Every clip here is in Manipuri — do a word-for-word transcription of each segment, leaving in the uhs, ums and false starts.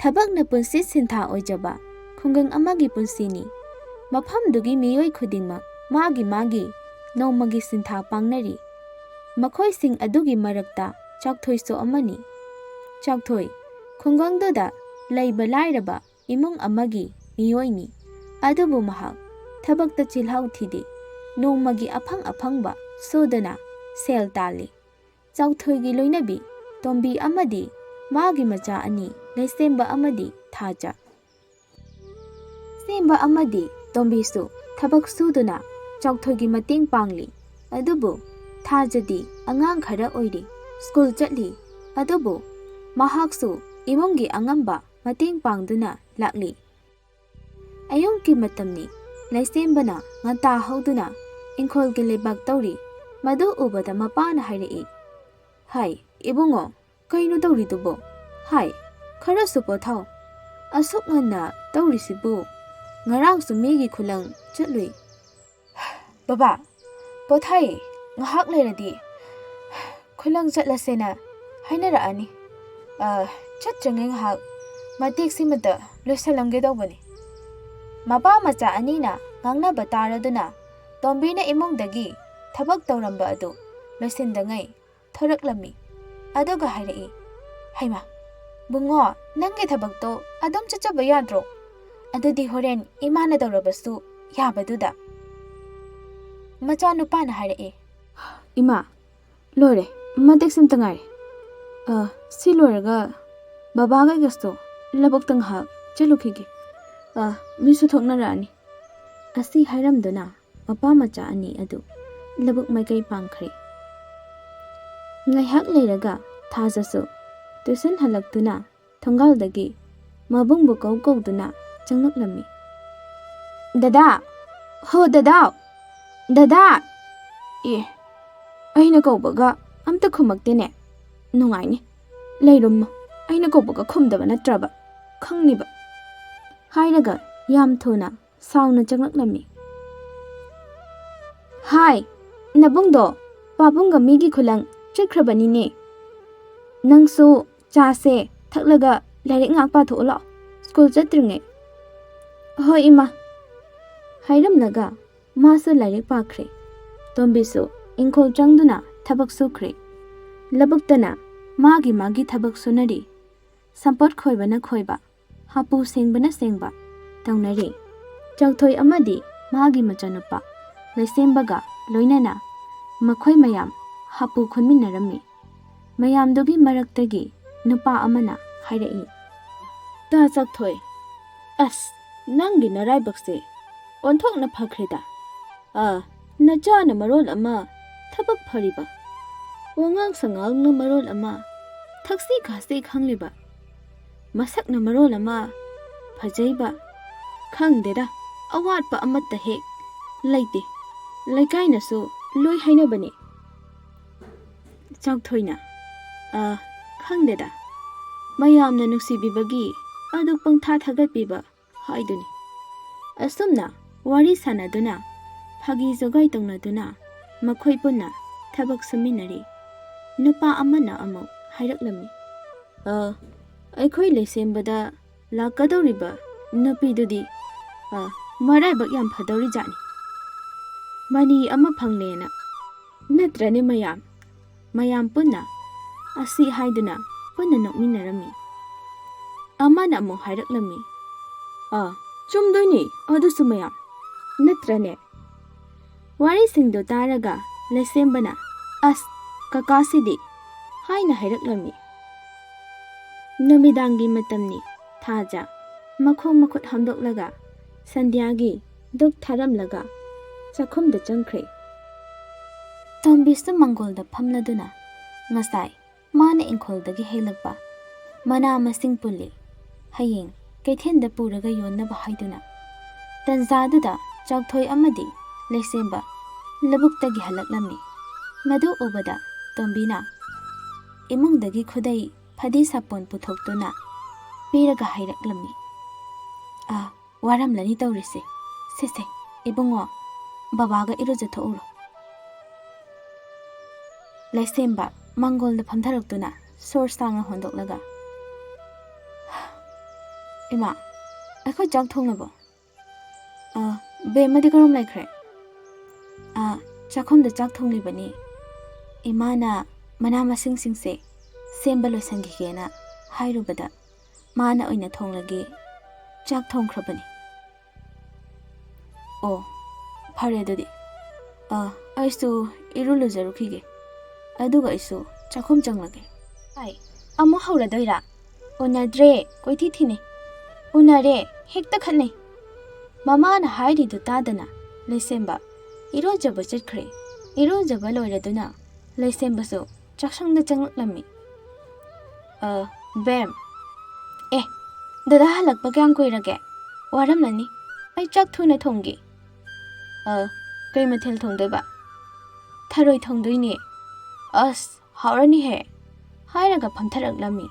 ꯊꯕꯛꯅ ꯄꯨꯟꯁꯤ ꯁꯤꯟꯊꯥ ꯑꯣꯏꯖꯕ ꯈꯨꯡꯒꯪ ꯑꯃꯒꯤ ꯄꯨꯟꯁꯤꯅꯤ꯫ ꯃꯐꯝꯗꯨꯒꯤ ꯃꯤꯑꯣꯏ ꯈꯨꯗꯤꯡꯃꯛ ꯃꯥꯒꯤ ꯃꯥꯒꯤ ꯅꯣꯡꯃꯒꯤ ꯁꯤꯟꯊꯥ ꯄꯥꯡꯅꯔꯤ꯫ ꯃꯈꯣꯏꯁꯤꯡ ꯑꯗꯨꯒꯤ ꯃꯔꯛꯇ ꯆꯥꯎꯊꯣꯏꯁꯨ ꯑꯃꯅꯤ꯫ ꯆꯥꯎꯊꯣꯏ ꯈꯨꯡꯒꯪꯗꯨꯗ ꯂꯩꯕ ꯂꯥꯏꯔꯕ ꯏꯃꯨꯡ ꯑꯃꯒꯤ ꯃꯤꯑꯣꯏꯅꯤ꯫ ꯑꯗꯨꯕꯨ ꯃꯍꯥꯛ ꯊꯕꯛꯇ ꯆꯤꯜꯍꯥꯎ ꯊꯤꯗꯦ꯫ ꯅꯣꯡꯃꯒꯤ ꯑꯐꯪ ꯑꯐꯪꯕ ꯁꯨꯗꯨꯅ ꯁꯦꯜ ꯇꯥꯜꯂꯤ꯫ ꯆꯥꯎꯊꯣꯏꯒꯤ ꯂꯣꯏꯅꯕꯤ ꯇꯣꯝꯕꯤ ꯑꯃꯗꯤ ꯃꯥꯒꯤ ꯃꯆꯥ ꯑꯅꯤ, ꯂꯩꯁꯦꯝꯕ ꯑꯃꯗꯤ ꯊꯥꯖ꯫ ꯂꯩꯁꯦꯝꯕ ꯑꯃꯗꯤ ꯇꯣꯝꯕꯤꯁꯨ ꯊꯕꯛ ꯁꯨꯗꯨꯅ ꯆꯥꯎꯊꯣꯏꯒꯤ ꯃꯇꯦꯡ ꯄꯥꯡꯂꯤ꯫ ꯑꯗꯨꯕꯨ ꯊꯥꯖꯗꯤ ꯑꯉꯥꯡ ꯈꯔ ꯑꯣꯏꯔꯤ, ꯁ꯭ꯀꯨꯜ ꯆꯠꯂꯤ꯫ ꯑꯗꯨꯕꯨ ꯃꯍꯥꯛꯁꯨ ꯏꯃꯨꯡꯒꯤ ꯑꯉꯝꯕ ꯃꯇꯦꯡ ꯄꯥꯡꯗꯨꯅ ꯂꯥꯛꯂꯤ꯫ ꯑꯌꯨꯛꯀꯤ ꯃꯇꯝꯅꯤ꯫ ꯂꯩꯁꯦꯝꯕꯅ ꯉꯟꯇꯥ ꯍꯧꯗꯨꯅ ꯏꯪꯈꯣꯜꯒꯤ ꯂꯩꯕꯥꯛ ꯇꯧꯔꯤ꯫ ꯃꯗꯨ ꯎꯕꯗ ꯃꯄꯥꯅ ꯍꯥꯏꯔꯛꯏ, "ꯍꯥꯏ, ꯏꯕꯨꯡꯉꯣ, ꯀꯩꯅꯣ ꯇꯧꯔꯤꯗꯨꯕꯣ? ꯍꯥꯏ, ꯈꯔꯁꯨ ꯄꯣꯊꯥꯎ꯫ ꯑꯁꯨꯛ ꯉꯟꯅ ꯇꯧꯔꯤꯁꯤꯕꯨ? ꯉꯔꯥꯡꯁꯨ ꯃꯤꯒꯤ ꯈꯨꯂꯪ ꯆꯠꯂꯨꯏ꯫" "ꯕꯕꯥ, ꯄꯣꯊꯥꯏ, ꯉꯥꯏꯍꯥꯛ ꯂꯩꯔꯗꯤ ꯈꯨꯂꯪ ꯆꯠꯂꯁꯦꯅ ꯍꯥꯏꯅꯔꯛꯑꯅꯤ꯫ ꯑ, ꯆꯠꯇ꯭ꯔꯤꯉꯩ ꯉꯥꯏꯍꯥꯛ ꯃꯇꯦꯛꯁꯤꯃꯇ ꯂꯣꯏꯁꯜꯂꯝꯒꯦ ꯇꯧꯕꯅꯤ꯫" ꯃꯄꯥ ꯃꯆꯥ ꯑꯅꯤꯅ ꯉꯥꯡꯅꯕ ꯇꯥꯔꯗꯨꯅ ꯇꯣꯝꯕꯤꯅ ꯏꯃꯨꯡꯗꯒꯤ ꯊꯕꯛ ꯇꯧꯔꯝꯕ ꯑꯗꯨ ꯂꯣꯏꯁꯤꯟꯗꯉꯩ ꯊꯣꯔꯛꯂꯝꯃꯤ꯫ ꯑꯗꯨꯒ ꯍꯥꯏꯔꯛꯏ, "ꯍꯩꯃꯥ, ꯕꯨꯡꯉꯣ, ꯅꯪꯒꯤ ꯊꯕꯛꯇꯣ ꯑꯗꯨꯝ ꯆꯠꯆꯕ ꯌꯥꯗ꯭ꯔꯣ? ꯑꯗꯨꯗꯤ ꯍꯣꯔꯦꯟ ꯏꯃꯥꯅ ꯇꯧꯔꯕꯁꯨ ꯌꯥꯕꯗꯨꯗ꯫" ꯃꯆꯥꯅꯨꯄꯥꯅ ꯍꯥꯏꯔꯛꯏ, "ꯏꯃꯥ, ꯂꯣꯏꯔꯦ, ꯃꯇꯦꯛꯁꯤꯝꯇ ꯉꯥꯏꯔꯦ꯫ ꯑ, ꯁꯤ ꯂꯣꯏꯔꯒ ꯕꯕꯥ ꯀꯩꯒꯁꯨ ꯂꯧꯕꯨꯛꯇ ꯉꯥꯏꯍꯥꯛ ꯆꯠꯂꯨꯈꯤꯒꯦ꯫ ꯑ, ꯃꯤꯁꯨ ꯊꯣꯛꯅꯔꯛꯑꯅꯤ꯫" ꯑꯁꯤ ꯍꯥꯏꯔꯝꯗꯨꯅ ꯃꯄꯥ ꯃꯆꯥ ꯑꯅꯤ ꯑꯗꯨ ꯂꯧꯕꯨꯛ ꯃꯥꯏꯀꯩ ꯄꯥꯡꯈ꯭ꯔꯦ꯫ ꯉꯥꯏꯍꯥꯛ ꯂꯩꯔꯒ ꯊꯥꯖꯁꯨ ꯇ꯭ꯌꯨꯁꯟ ꯍꯜꯂꯛꯇꯨꯅ ꯊꯣꯡꯒꯥꯜꯗꯒꯤ ꯃꯕꯨꯡꯕꯨ ꯀꯧ ꯀꯧꯗꯨꯅ ꯆꯪꯂꯛꯂꯝꯃꯤ꯫ "ꯗꯗꯥ! ꯍꯣ ꯗꯗꯥ! ꯗꯗꯥ!" "ꯑꯦ, ꯑꯩꯅ ꯀꯧꯕꯒ ꯑꯝꯇ ꯈꯨꯝꯃꯛꯇꯦꯅꯦ꯫ ꯅꯨꯡꯉꯥꯏꯅꯤ꯫ ꯂꯩꯔꯨꯝꯃꯣ, ꯑꯩꯅ ꯀꯧꯕꯒ ꯈꯨꯝꯗꯕ ꯅꯠꯇ꯭ꯔꯕ? ꯈꯪꯅꯤꯕ꯫" ꯍꯥꯏꯔꯒ ꯌꯥꯝ ꯊꯨꯅ ꯁꯥꯎꯅ ꯆꯪꯂꯛꯂꯝꯃꯤ꯫ "ꯍꯥꯏ, ꯅꯕꯨꯡꯗꯣ ꯄꯥꯕꯨꯡꯒ ꯃꯤꯒꯤ ꯈꯨꯂꯪ ꯆꯠꯈ꯭ꯔꯕꯅꯤꯅꯦ꯫ ꯅꯪꯁꯨ ꯆꯥꯁꯦ ꯊꯛꯂꯒ "ꯂꯥꯏꯔꯤꯛ ꯉꯥꯏꯍꯥꯛ ꯄꯥꯊꯣꯛꯎ ꯂꯥꯛꯑꯣ, ꯁ꯭ꯀꯨꯜ ꯆꯠꯇ꯭ꯔꯤꯉꯩ꯫" "ꯍꯣꯏ ꯏꯃꯥ," ꯍꯥꯏꯔꯝꯂꯒ ꯃꯥꯁꯨ ꯂꯥꯏꯔꯤꯛ ꯄꯥꯈ꯭ꯔꯦ꯫ ꯇꯣꯝꯕꯤꯁꯨ ꯏꯪꯈꯣꯜ ꯆꯪꯗꯨꯅ ꯊꯕꯛ ꯁꯨꯈ꯭ꯔꯦ꯫ ꯂꯧꯕꯨꯛꯇꯅ ꯃꯥꯒꯤ ꯃꯥꯒꯤ ꯊꯕꯛ ꯁꯨꯅꯔꯤ꯫ ꯁꯝꯄꯣꯠ ꯈꯣꯏꯕꯅ ꯈꯣꯏꯕ, ꯍꯥꯄꯨ ꯁꯦꯡꯕꯅ ꯁꯦꯡꯕ ꯇꯧꯅꯔꯤ꯫ ꯆꯥꯎꯊꯣꯏ ꯑꯃꯗꯤ ꯃꯥꯒꯤ ꯃꯆꯥꯅꯨꯄꯥ ꯂꯩꯁꯦꯝꯕꯒ ꯂꯣꯏꯅꯅ ꯃꯈꯣꯏ ꯃꯌꯥꯝ ꯍꯥꯄꯨ ꯈꯨꯟꯃꯤꯟꯅꯔꯝꯃꯤ꯫ ꯃꯌꯥꯝꯗꯨꯒꯤ ꯃꯔꯛꯇꯒꯤ ꯅꯨꯄꯥ ꯑꯃꯅ ꯍꯥꯏꯔꯛꯏ, "ꯇꯥ ꯆꯥꯎꯊꯣꯏ, ꯑꯁ, ꯅꯪꯒꯤ ꯅꯔꯥꯏꯕꯛꯁꯦ ꯑꯣꯟꯊꯣꯛꯅ ꯐꯈ꯭ꯔꯦꯗ꯫ ꯑꯥ, ꯅꯆꯥꯅ ꯃꯔꯣꯜ ꯑꯃ ꯊꯕꯛ ꯐꯔꯤꯕ, ꯋꯥꯉꯥꯡ ꯁꯉꯥꯡꯅ ꯃꯔꯣꯜ ꯑꯃ ꯊꯛꯁꯤ ꯈꯥꯁꯤ ꯈꯪꯂꯤꯕ, ꯃꯁꯛꯅ ꯃꯔꯣꯜ ꯑꯃ ꯐꯖꯩꯕ, ꯈꯪꯗꯦꯗ, ꯑꯋꯥꯠꯄ ꯑꯃꯠꯇ ꯍꯦꯛ ꯂꯩꯇꯦ꯫ ꯂꯩꯀꯥꯏꯅꯁꯨ ꯂꯣꯏ ꯍꯥꯏꯅꯕꯅꯦ꯫" ꯆꯥꯎꯊꯣꯏꯅ, "ꯑ, ꯈꯪꯗꯦꯗ, ꯃꯌꯥꯝꯅ ꯅꯨꯡꯁꯤꯕꯤꯕꯒꯤ ꯑꯗꯨ ꯄꯪꯊꯥ ꯊꯥꯒꯠꯄꯤꯕ ꯍꯥꯏꯗꯨꯅꯤ꯫" ꯑꯁꯨꯝꯅ ꯋꯥꯔꯤ ꯁꯥꯟꯅꯗꯨꯅ, ꯐꯥꯒꯤ ꯖꯣꯒꯥꯏ ꯇꯧꯅꯗꯨꯅ ꯃꯈꯣꯏ ꯄꯨꯟꯅ ꯊꯕꯛ ꯁꯨꯃꯤꯟꯅꯔꯤ꯫ ꯅꯨꯄꯥ ꯑꯃꯅ ꯑꯃꯨꯛ ꯍꯥꯏꯔꯛꯂꯝꯃꯤ, "ꯑ, ꯑꯩꯈꯣꯏ ꯂꯩꯁꯦꯝꯕꯗ ꯂꯥꯛꯀꯗꯧꯔꯤꯕ ꯅꯨꯄꯤꯗꯨꯗꯤ, ꯑ, ꯃꯔꯥꯏꯕꯛ ꯌꯥꯝ ꯐꯗꯧꯔꯤꯖꯥꯠꯅꯤ꯫ ꯃꯅꯤ ꯑꯃ ꯐꯪꯂꯦꯅ꯫ ꯅꯠꯇ꯭ꯔꯅꯦ ꯃꯌꯥꯝ?" ꯃꯌꯥꯝ ꯄꯨꯟꯅ ꯑꯁꯤ ꯍꯥꯏꯗꯨꯅ ꯄꯨꯟꯅ ꯅꯣꯛꯃꯤꯟꯅꯔꯝꯃꯤ꯫ ꯑꯃꯅ ꯑꯃꯨꯛ ꯍꯥꯏꯔꯛꯂꯝꯃꯤ, "ꯑ, ꯆꯨꯝꯗꯣꯏꯅꯤ ꯑꯗꯨꯁꯨ ꯃꯌꯥꯝ, ꯅꯠꯇ꯭ꯔꯅꯦ?" ꯋꯥꯔꯤꯁꯤꯡꯗꯨ ꯇꯥꯔꯒ ꯂꯩꯁꯦꯝꯕꯅ, "ꯑꯁ, ꯀꯀꯥꯁꯤꯗꯤ!" ꯍꯥꯏꯅ ꯍꯥꯏꯔꯛꯂꯝꯃꯤ꯫ ꯅꯨꯃꯤꯗꯥꯡꯒꯤ ꯃꯇꯝꯅꯤ꯫ ꯊꯥꯖ ꯃꯈꯣꯡ ꯃꯈꯨꯠ ꯍꯥꯝꯗꯣꯛꯂꯒ ꯁꯟꯙ꯭ꯌꯥꯒꯤ ꯙꯨꯞ ꯊꯥꯔꯝꯂꯒ ꯆꯥꯛꯈꯨꯝꯗ ꯆꯪꯈ꯭ꯔꯦ꯫ ꯇꯣꯝꯕꯤꯁꯨ ꯃꯪꯒꯣꯜꯗ ꯐꯝꯂꯗꯨꯅ ꯉꯁꯥꯏ ꯃꯥꯅ ꯏꯪꯈꯣꯜꯗꯒꯤ ꯍꯦꯛꯂꯛꯄ ꯃꯅꯥ ꯃꯁꯤꯡ ꯄꯨꯜꯂꯤ꯫ ꯍꯌꯦꯡ ꯀꯩꯊꯦꯜꯗ ꯄꯨꯔꯒ ꯌꯣꯟꯅꯕ ꯍꯥꯏꯗꯨꯅ꯫ ꯇꯟꯖꯥꯗꯨꯗ ꯆꯥꯎꯊꯣꯏ ꯑꯃꯗꯤ ꯂꯩꯁꯦꯝꯕ ꯂꯧꯕꯨꯛꯇꯒꯤ ꯍꯜꯂꯛꯂꯝꯃꯤ꯫ ꯃꯗꯨ ꯎꯕꯗ ꯇꯣꯝꯕꯤꯅ ꯏꯃꯨꯡꯗꯒꯤ ꯈꯨꯗꯩ ꯐꯗꯤ ꯁꯥꯄꯣꯟ ꯄꯨꯊꯣꯛꯇꯨꯅ ꯄꯤꯔꯒ ꯍꯥꯏꯔꯛꯂꯝꯃꯤ, "ꯑ, ꯋꯥꯔꯝꯂꯅꯤ ꯇꯧꯔꯤꯁꯦ꯫ ꯁꯦ, ꯁꯦ, ꯏꯕꯨꯡꯉꯣ, ꯕꯕꯥꯒ ꯏꯔꯨꯖꯊꯣꯛꯎꯔꯣ꯫" ꯂꯩꯁꯦꯝꯕ ꯃꯪꯒꯣꯜꯗ ꯐꯝꯊꯔꯛꯇꯨꯅ ꯁꯣꯔ ꯁꯥꯡꯅ ꯍꯣꯟꯗꯣꯛꯂꯒ, ꯏꯃꯥ, ꯑꯩꯈꯣꯏ ꯆꯥꯛ ꯊꯣꯡꯂꯕꯣ? ꯑ, ꯕꯦꯝꯃꯗꯤ ꯀꯔꯝ ꯂꯩꯈ꯭ꯔꯦ? ꯑ, ꯆꯥꯛꯈꯨꯝꯗ ꯆꯥꯛ ꯊꯣꯡꯂꯤꯕꯅꯤ꯫ ꯏꯃꯥꯅ ꯃꯅꯥ ꯃꯁꯤꯡꯁꯤꯡꯁꯦ ꯁꯦꯝꯕ ꯂꯣꯏꯁꯤꯟꯈꯤꯒꯦꯅ ꯍꯥꯏꯔꯨꯕꯗ ꯃꯥꯅ ꯑꯣꯏꯅ ꯊꯣꯡꯂꯒꯦ ꯆꯥꯛ ꯊꯣꯡꯈ꯭ꯔꯕꯅꯤ꯫ ꯑꯣ, ꯐꯔꯦ ꯑꯗꯨꯗꯤ꯫ ꯑ, ꯑꯩꯁꯨ ꯏꯔꯨ ꯂꯨꯖꯔꯨꯈꯤꯒꯦ꯫ ꯑꯗꯨꯒ ꯑꯩꯁꯨ ꯆꯥꯛꯈꯨꯝ ꯆꯪꯂꯒꯦ꯫ ꯑꯩ ꯑꯃꯨꯛ ꯍꯧꯔꯗꯣꯏꯔꯥ? ꯎꯅꯗ꯭ꯔꯦ, ꯀꯣꯏꯊꯤ ꯊꯤꯅꯩ꯫ ꯎꯅꯔꯦ, ꯍꯦꯛꯇ ꯈꯠꯅꯩ꯫ ꯃꯃꯥꯅ ꯍꯥꯏꯔꯤꯗꯨ ꯇꯥꯗꯅ ꯂꯩꯁꯦꯝꯕ ꯏꯔꯨꯖꯕ ꯆꯠꯈ꯭ꯔꯦ꯫ ꯏꯔꯨꯖꯕ ꯂꯣꯏꯔꯗꯨꯅ ꯂꯩꯁꯦꯝꯕꯁꯨ ꯆꯥꯛꯁꯪꯗ ꯆꯪꯂꯛꯂꯝꯃꯤ꯫ "ꯑ, ꯕꯦꯝ꯫ ꯑꯦ, ꯗꯗꯥ ꯍꯜꯂꯛꯄ ꯀꯌꯥꯝ ꯀꯨꯏꯔꯒꯦ? ꯋꯥꯔꯝꯂꯅꯤ꯫ ꯑꯩ ꯆꯥꯛ ꯊꯨꯅ ꯊꯣꯡꯒꯦ꯫ ꯑ, ꯀꯩ ꯃꯊꯦꯜ ꯊꯣꯡꯗꯣꯏꯕ?" "ꯊꯔꯣꯏ ꯊꯣꯡꯗꯣꯏꯅꯦ꯫" "ꯑꯁ, ꯍꯥꯎꯔꯅꯤꯍꯦ꯫" ꯍꯥꯏꯔꯒ ꯐꯝꯊꯔꯛꯂꯝꯃꯤ꯫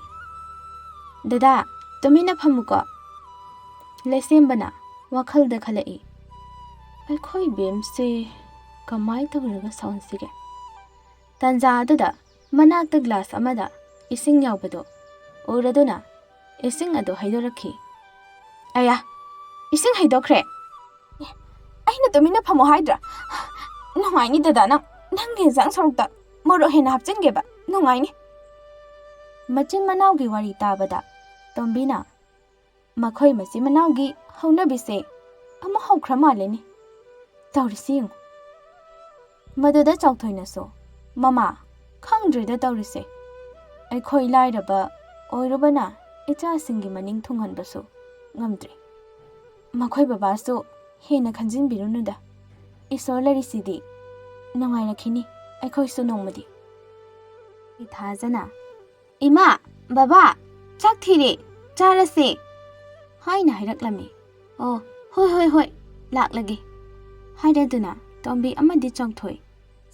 "ꯗꯗꯥ, ꯇꯨꯃꯤꯟꯅ ꯐꯝꯃꯨꯀꯣ꯫" ꯂꯩꯁꯦꯝꯕꯅ ꯋꯥꯈꯜꯗ ꯈꯜꯂꯛꯏ, "ꯑꯩꯈꯣꯏ ꯕꯦꯝꯁꯦ ꯀꯃꯥꯏ ꯇꯧꯔꯒ ꯁꯥꯎꯍꯟꯁꯤꯒꯦ?" ꯇꯥꯟꯖꯥ ꯑꯗꯨꯗ ꯃꯅꯥꯛꯇ ꯒ꯭ꯂꯥꯁ ꯑꯃꯗ ꯏꯁꯤꯡ ꯌꯥꯎꯕꯗꯨ ꯎꯔꯗꯨꯅ ꯏꯁꯤꯡ ꯑꯗꯨ ꯍꯩꯗꯣꯔꯛꯈꯤ꯫ "ꯑꯌꯥ, ꯏꯁꯤꯡ ꯍꯩꯗꯣꯛꯈ꯭ꯔꯦ!" "ꯑꯦ, ꯑꯩꯅ ꯇꯨꯃꯤꯟꯅ ꯐꯝꯃꯣ ꯍꯥꯏꯗ꯭ꯔꯥ? ꯅꯨꯡꯉꯥꯏꯅꯤ ꯗꯗꯥ ꯅꯪ꯫ ꯅꯪꯒꯤ ꯏꯟꯁꯥꯡ ꯁꯔꯨꯛꯇ ꯃꯣꯔꯣꯛ ꯍꯦꯟꯅ ꯍꯥꯞꯆꯤꯟꯒꯦꯕ꯫ ꯅꯨꯡꯉꯥꯏꯅꯤ꯫" ꯃꯆꯤꯟ ꯃꯅꯥꯎꯒꯤ ꯋꯥꯔꯤ ꯇꯥꯕꯗ ꯇꯣꯝꯕꯤꯅ ꯃꯈꯣꯏ ꯃꯆꯤꯟ ꯃꯅꯥꯎꯒꯤ ꯍꯧꯅꯕꯤꯁꯦ ꯑꯃꯨꯛ ꯍꯧꯈ꯭ꯔ ꯃꯥꯜꯂꯦꯅꯦ꯫ ꯇꯧꯔꯤꯁꯤ ꯌꯦꯡꯉꯨ꯫ ꯃꯗꯨꯗ ꯆꯥꯎꯊꯣꯏꯅꯁꯨ, "ꯃꯃꯥ, ꯈꯪꯗ꯭ꯔꯦꯗ ꯇꯧꯔꯤꯁꯦ꯫ ꯑꯩꯈꯣꯏ ꯂꯥꯏꯔꯕ ꯑꯣꯏꯔꯨꯕꯅ ꯏꯆꯥꯁꯤꯡꯒꯤ ꯃꯅꯤꯡ ꯊꯨꯡꯍꯟꯕꯁꯨ ꯉꯝꯗ꯭ꯔꯦ꯫ ꯃꯈꯣꯏ ꯕꯕꯥꯁꯨ ꯍꯦꯟꯅ ꯈꯟꯖꯤꯟꯕꯤꯔꯨꯅꯨꯗ꯫ ꯏꯁꯣꯔ ꯂꯩꯔꯤꯁꯤꯗꯤ ꯅꯨꯡꯉꯥꯏꯔꯛꯈꯤꯅꯤ ꯑꯩꯈꯣꯏꯁꯨ ꯅꯣꯡꯃꯗꯤ꯫" ꯏꯊꯥꯖꯅ, "ꯏꯃꯥ, ꯕꯕꯥ, ꯆꯥꯛ ꯊꯤꯔꯦ, ꯆꯥꯔꯁꯦ" ꯍꯥꯏꯅ ꯍꯥꯏꯔꯛꯂꯝꯃꯤ꯫ "ꯑꯣ, ꯍꯣꯏ, ꯍꯣꯏ, ꯍꯣꯏ, ꯂꯥꯛꯂꯒꯦ" ꯍꯥꯏꯔꯗꯨꯅ ꯇꯣꯝꯕꯤ ꯑꯃꯗꯤ ꯆꯥꯎꯊꯣꯏ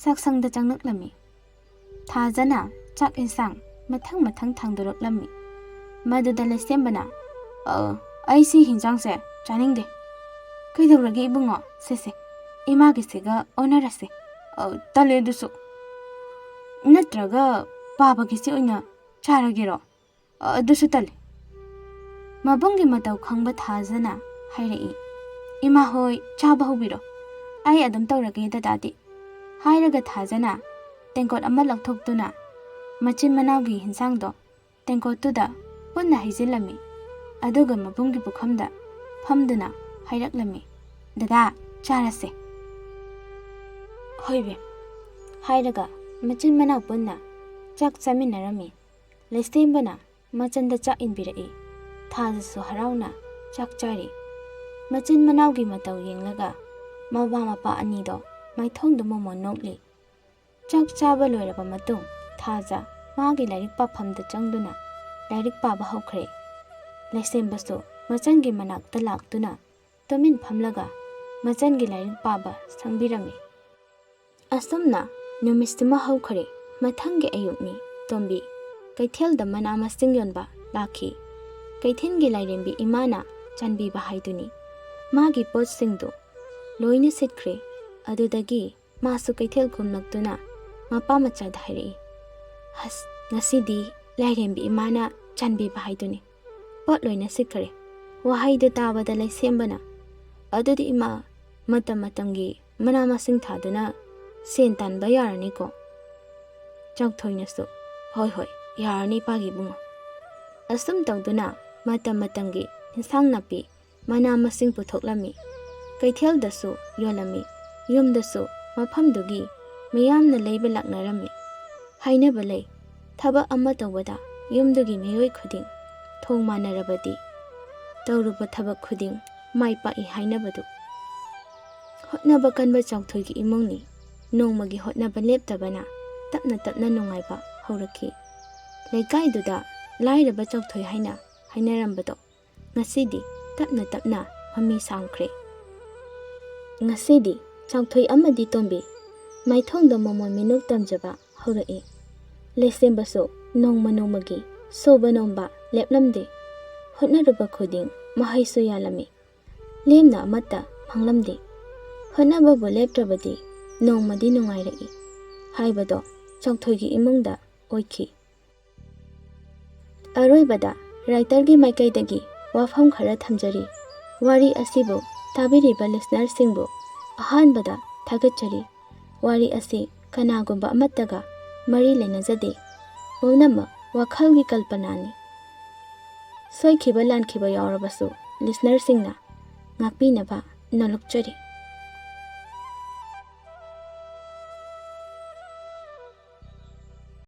ꯆꯥꯛꯁꯪꯗ ꯆꯪꯂꯛꯂꯝꯃꯤ꯫ ꯊꯥꯖꯅ ꯆꯥꯛ ꯏꯟꯁꯥꯡ ꯃꯊꯪ ꯃꯊꯪ ꯊꯥꯡꯗꯣꯔꯛꯂꯝꯃꯤ꯫ ꯃꯗꯨꯗ ꯂꯩꯁꯦꯝꯕꯅ, "ꯑ, ꯑꯩ ꯁꯤ ꯍꯤꯟꯖꯥꯡꯁꯦ ꯆꯥꯅꯤꯡꯗꯦ꯫" "ꯀꯩꯗꯧꯔꯒꯦ ꯏꯕꯨꯡꯉꯣ? ꯁꯦ, ꯁꯦ, ꯏꯃꯥꯒꯤꯁꯤꯒ ꯑꯣꯟꯅꯔꯁꯦ꯫" "ꯑ, ꯇꯜꯂꯦ ꯑꯗꯨꯁꯨ꯫" "ꯅꯠꯇ꯭ꯔꯒ ꯄꯥꯕꯒꯤꯁꯤ ꯑꯣꯏꯅ ꯆꯥꯔꯒꯦꯔꯣ?" "ꯑ, ꯑꯗꯨꯁꯨ ꯇꯜꯂꯦ꯫" ꯃꯕꯨꯡꯒꯤ ꯃꯇꯧ ꯈꯪꯕ ꯊꯥꯖꯅ ꯍꯥꯏꯔꯛꯏ, "ꯏꯃꯥ ꯍꯣꯏ, ꯆꯥꯕ ꯍꯧꯕꯤꯔꯣ, ꯑꯩ ꯑꯗꯨꯝ ꯇꯧꯔꯒꯦ ꯗꯗꯥꯗꯤ"꯫ ꯍꯥꯏꯔꯒ ꯊꯥꯖꯅ ꯇꯦꯡꯀꯣꯠ ꯑꯃ ꯂꯧꯊꯣꯛꯇꯨꯅ ꯃꯆꯤꯟ ꯃꯅꯥꯎꯒꯤ ꯍꯤꯟꯁꯥꯡꯗꯣ ꯇꯦꯡꯀꯣꯠꯇꯨꯗ ꯄꯨꯟꯅ ꯍꯩꯖꯤꯜꯂꯝꯃꯤ꯫ ꯑꯗꯨꯒ ꯃꯕꯨꯡꯒꯤ ꯄꯨꯈꯝꯗ ꯐꯝꯗꯨꯅ ꯍꯥꯏꯔꯛꯂꯝꯃꯤ, "ꯗꯗꯥ, ꯆꯥꯔꯁꯦ"꯫ "ꯍꯣꯏ ꯕꯦꯝ"꯫ ꯍꯥꯏꯔꯒ ꯃꯆꯤꯟ ꯃꯅꯥꯎ ꯄꯨꯟꯅ ꯆꯥꯛ ꯆꯥꯃꯤꯟꯅꯔꯝꯃꯤ꯫ ꯂꯩꯁꯦꯝꯕꯅ ꯃꯆꯟꯗ ꯆꯥꯛ ꯏꯟꯕꯤꯔꯛꯏ꯫ ꯊꯥꯖꯁꯨ ꯍꯔꯥꯎꯅ ꯆꯥꯛ ꯆꯥꯔꯤ꯫ ꯃꯆꯤꯟ ꯃꯅꯥꯎꯒꯤ ꯃꯇꯧ ꯌꯦꯡꯂꯒ ꯃꯃꯥ ꯃꯄꯥ ꯑꯅꯤꯗꯣ ꯃꯥꯏꯊꯣꯡꯗ ꯃꯣꯃꯣꯟ ꯅꯣꯛꯂꯤ꯫ ꯆꯥꯛ ꯆꯥꯕ ꯂꯣꯏꯔꯕ ꯃꯇꯨꯡ ꯊꯥꯖ ꯃꯥꯒꯤ ꯂꯥꯏꯔꯤꯛ ꯄꯥꯐꯝꯗ ꯆꯪꯗꯨꯅ ꯂꯥꯏꯔꯤꯛ ꯄꯥꯕ ꯍꯧꯈ꯭ꯔꯦ꯫ ꯂꯩꯁꯦꯝꯕꯁꯨ ꯃꯆꯟꯒꯤ ꯃꯅꯥꯛꯇ ꯂꯥꯛꯇꯨꯅ ꯇꯨꯃꯤꯟ ꯐꯝꯂꯒ ꯃꯆꯟꯒꯤ ꯂꯥꯏꯔꯤꯛ ꯄꯥꯕ ꯁꯪꯕꯤꯔꯝꯃꯤ꯫ ꯑꯁꯨꯝꯅ ꯅꯨꯃꯤꯠꯁꯤꯃ ꯍꯧꯈꯔꯦ꯫ ꯃꯊꯪꯒꯤ ꯑꯌꯨꯛꯅꯤ꯫ ꯇꯣꯝꯕꯤ ꯀꯩꯊꯦꯜꯗ ꯃꯅꯥ ꯃꯁꯤꯡ ꯌꯣꯟꯕ ꯂꯥꯛꯈꯤ꯫ ꯀꯩꯊꯦꯜꯒꯤ ꯂꯥꯏꯔꯦꯝꯕꯤ ꯏꯃꯥꯅ ꯆꯥꯟꯕꯤꯕ ꯍꯥꯏꯗꯨꯅꯤ꯫ ꯃꯥꯒꯤ ꯄꯣꯠꯁꯤꯡꯗꯨ ꯂꯣꯏꯅ ꯁꯤꯠꯈ꯭ꯔꯦ꯫ ꯑꯗꯨꯗꯒꯤ ꯃꯥꯁꯨ ꯀꯩꯊꯦꯜ ꯀꯨꯝꯂꯛꯇꯨꯅ ꯃꯄꯥ ꯃꯆꯥꯗ ꯍꯥꯏꯔꯛꯏ, "ꯑꯁ, ꯉꯁꯤꯗꯤ ꯂꯥꯏꯔꯦꯝꯕꯤ ꯏꯃꯥꯅ ꯆꯥꯟꯕꯤꯕ ꯍꯥꯏꯗꯨꯅꯤ꯫ ꯄꯣꯠ ꯂꯣꯏꯅ ꯁꯤꯠꯈꯔꯦ"꯫ ꯋꯥꯍꯩꯗꯨ ꯇꯥꯕꯗ ꯂꯩꯁꯦꯝꯕꯅ, "ꯑꯗꯨꯗꯤ ꯏꯃꯥ, ꯃꯇꯝ ꯃꯇꯝꯒꯤ ꯃꯅꯥ ꯃꯁꯤꯡ ꯊꯥꯗꯨꯅ ꯁꯦꯟ ꯇꯥꯟꯕ ꯌꯥꯔꯅꯤꯀꯣ"꯫ ꯆꯥꯎꯊꯣꯏꯅꯁꯨ, "ꯍꯣꯏ ꯍꯣꯏ, ꯌꯥꯔꯅꯤ ꯏꯄꯥꯒꯤ ꯏꯕꯨꯡꯉꯣ"꯫ ꯑꯁꯨꯝ ꯇꯧꯗꯨꯅ ꯃꯇꯝ ꯃꯇꯝꯒꯤ ꯏꯟꯁꯥꯡ ꯅꯥꯄꯤ, ꯃꯅꯥ ꯃꯁꯤꯡ ꯄꯨꯊꯣꯛꯂꯝꯃꯤ꯫ ꯀꯩꯊꯦꯜꯗꯁꯨ ꯌꯣꯜꯂꯝꯃꯤ꯫ ꯌꯨꯝꯗꯁꯨ ꯃꯐꯝꯗꯨꯒꯤ ꯃꯤꯌꯥꯝꯅ ꯂꯩꯕ ꯂꯥꯛꯅꯔꯝꯃꯤ꯫ ꯍꯥꯏꯅꯕ ꯂꯩ, ꯊꯕꯛ ꯑꯃ ꯇꯧꯕꯗ ꯌꯨꯝꯗꯨꯒꯤ ꯃꯤꯑꯣꯏ ꯈꯨꯗꯤꯡ ꯊꯣꯡ ꯃꯥꯟꯅꯔꯕꯗꯤ ꯇꯧꯔꯨꯕ ꯊꯕꯛ ꯈꯨꯗꯤꯡ ꯃꯥꯏ ꯄꯥꯛꯏ ꯍꯥꯏꯅꯕꯗꯨ꯫ ꯍꯣꯠꯅꯕ ꯀꯟꯕ ꯆꯥꯎꯊꯣꯏꯒꯤ ꯏꯃꯨꯡꯅꯤ꯫ ꯅꯣꯡꯃꯒꯤ ꯍꯣꯠꯅꯕ ꯂꯦꯞꯇꯕꯅ ꯇꯞꯅ ꯇꯞꯅ ꯅꯨꯡꯉꯥꯏꯕ ꯍꯧꯔꯛꯈꯤ꯫ ꯂꯩꯀꯥꯏꯗꯨꯗ ꯂꯥꯏꯔꯕ ꯆꯥꯎꯊꯣꯏ ꯍꯥꯏꯅ ꯍꯥꯏꯅꯔꯝꯕꯗꯣ ꯉꯁꯤꯗꯤ ꯇꯞꯅ ꯇꯞꯅ ꯃꯃꯤ ꯁꯥꯝꯈ꯭ꯔꯦ꯫ ꯉꯁꯤꯗꯤ ꯆꯥꯎꯊꯣꯏ ꯑꯃꯗꯤ ꯇꯣꯝꯕꯤ ꯃꯥꯏꯊꯣꯡꯗ ꯃꯃꯣꯟ ꯃꯤꯅꯣꯛ ꯇꯝꯖꯕ ꯍꯧꯔꯛꯏ꯫ ꯂꯩꯁꯦꯝꯕꯁꯨ ꯅꯣꯡꯃ ꯅꯣꯡꯃꯒꯤ ꯁꯨꯕ ꯅꯣꯝꯕ ꯂꯦꯞꯂꯝꯗꯦ꯫ ꯍꯣꯠꯅꯔꯨꯕ ꯈꯨꯗꯤꯡ ꯃꯍꯩꯁꯨ ꯌꯥꯜꯂꯝꯃꯤ꯫ ꯂꯦꯝꯅ ꯑꯃꯠꯇ ꯐꯪꯂꯝꯗꯦ꯫ ꯍꯣꯠꯅꯕꯕꯨ ꯂꯦꯞꯇ꯭ꯔꯕꯗꯤ ꯅꯣꯡꯃꯗꯤ ꯅꯨꯡꯉꯥꯏꯔꯛꯏ ꯍꯥꯏꯕꯗꯣ ꯆꯥꯎꯊꯣꯏꯒꯤ ꯏꯃꯨꯡꯗ ꯑꯣꯏꯈꯤ꯫ ꯑꯔꯣꯏꯕꯗ writerꯒꯤ ꯃꯥꯏꯀꯩꯗꯒꯤ ꯋꯥꯐꯝ ꯈꯔ ꯊꯝꯖꯔꯤ꯫ ꯋꯥꯔꯤ ꯑꯁꯤꯕꯨ ꯇꯥꯕꯤꯔꯤꯕ listenerꯁꯤꯡꯕꯨ ꯑꯍꯥꯟꯕꯗ ꯊꯥꯒꯠꯆꯔꯤ꯫ ꯋꯥꯔꯤ ꯑꯁꯤ ꯀꯅꯥꯒꯨꯝꯕ ꯑꯃꯠꯇꯒ ꯃꯔꯤ ꯂꯩꯅꯖꯗꯦ꯫ ꯄꯨꯝꯅꯃꯛ ꯋꯥꯈꯜꯒꯤ ꯀꯜꯄꯅꯥꯅꯤ꯫ ꯁꯣꯏꯈꯤꯕ ꯂꯥꯟꯈꯤꯕ ꯌꯥꯎꯔꯕꯁꯨ listenerꯁꯤꯡꯅ ꯉꯥꯛꯄꯤꯅꯕ ꯅꯣꯜꯂꯨꯛꯆꯔꯤ꯫